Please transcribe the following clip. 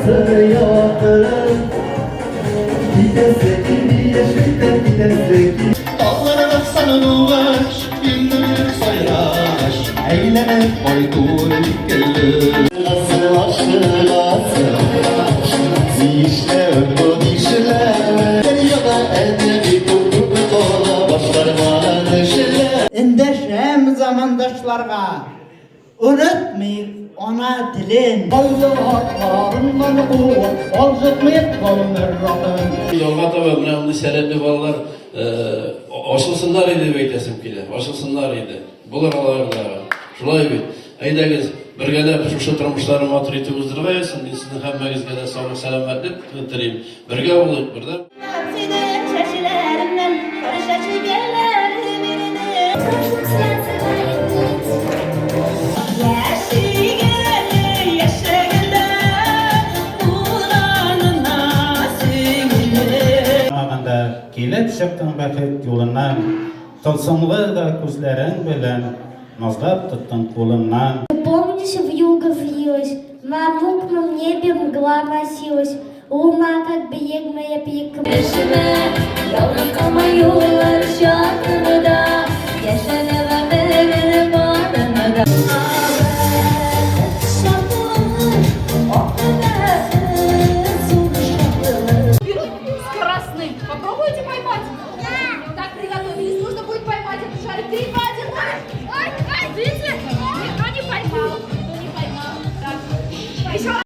Дөньясы якын. Китәсе килми яшьлектән, китәсе килми. Талларга сандугач, гөлләр сайрагач, әйләнеп кайту икеле. Ашыгасы, нишләвем бу, нишләвем? Дөньяда әдәби күп кала, башларга эшләр. Эндәшәм замандашларга, Онытмыйк ана телен. Калды артларыннан куып, Алҗытмыйк гомер атын. Алга таба менә мондый сәләтле балалар ачылсыннар иде дип әйтәсем килә. Ачылсыннар иде. Булыр алар да. Шулай бит. Әйдәгез, бергәләп шушы тормышларны матур итеп уздырырга язсын. Мин сезнең һәммәгезгә дә саулык, сәламәтлек телим. Бергә булыйк, бердәм. Синең чәчләреңнән сары чәчкәләр бирде. Яшик әле яшәгәндә туганына сөенеп. Анда килеп чыктың бәхет юлыннан, Тылсымлы да күзләрең белән Назлап тоттың кулымнан. Помнишь, вьюга вилась, на мутном небе мгла носилась, луна, как бледная пик. Эшемә ялгыз калма юллар чат.